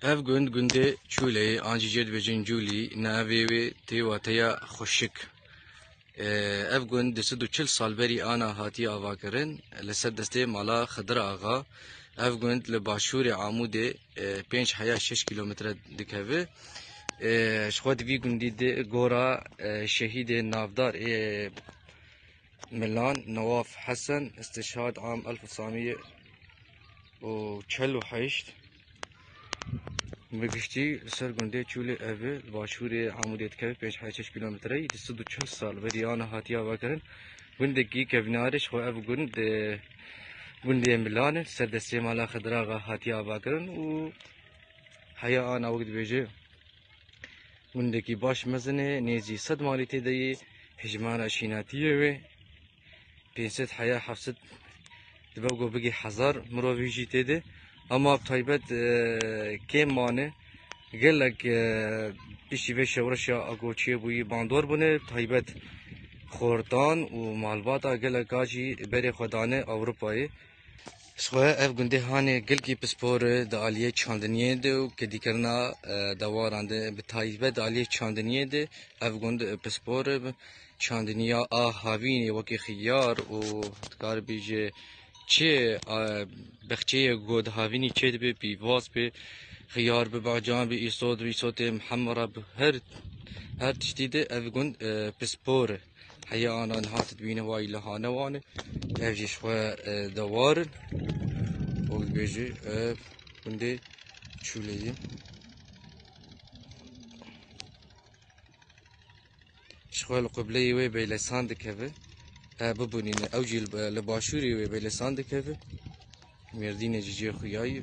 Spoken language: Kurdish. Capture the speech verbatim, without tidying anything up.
Ev gund gundê Çûleyê, an jî jê dibêjin Cûlî, navê wê tê wateya xweşik. Ee, ev gund du sed û çil sal berî ana hatiye avakirin, li ser destê mala Xidir Axa. Ev gund li başûrê Amûdê, e, pênc heya şeş kîlometre dikeve. Ee, ji xwe di vî gundî de gora, e, şehîdê navdar ê Milan Newaf Hesen, istişhad am elf û samî û çel û heşt. Bi giştî li ser gundê Çûlê ev e, li başûrê Amûdê dikeve, pênc heya şeş kîlometre, du sed û çil sal berî ana hatiye avakirin. Gundekî kevnarê ji xwe ev gund, e, gundê Milan e, ser destê mala Xidir Axa hatiye avakirin û heya ana wek dibêje gundekî baş mezin e, nêzî sed malî tê de yê, hejmara şînatiyê wê pênc sed heya heft sed dibe ku bigê hezar mirovî jî tê de. Ama bi taybet, e, kêm mane, gelek, e, piştî vê şewreşa agoçiyê bûyî bandor bûne, bi taybet xortan û malbata geleka jî berê xwe dane Ewropayê. Ji xwe ev gundê hanê gelkî pispor e di aliyê çandiniyê de û kedîkirina, e, dewaran de, bi taybet di aliyê çandiniyê de ev gund, e, pispor e. Çandiniya a havînê wekî xiyar û dikar bêje çi, e, bexçeyê ku di havînî çêdibe pîvaz be, xiyar bi, becan bi, îsot bi, îsotê mihemera bi, her, her tiştî de ev gund, e, pispor e. Heya ana niha tu dibîne wayî li hane wan e. Ev jî ji xwe, e, dewar in. Wek dibêje, e, gundê Çûleyê. Ji xwe li qibleyê wê Beylesan dikeve. E, bibûnîne. Ew jî li, li başûrê wê Beylesan dikeve. Mêrdînê jî cihê xwe ya ye.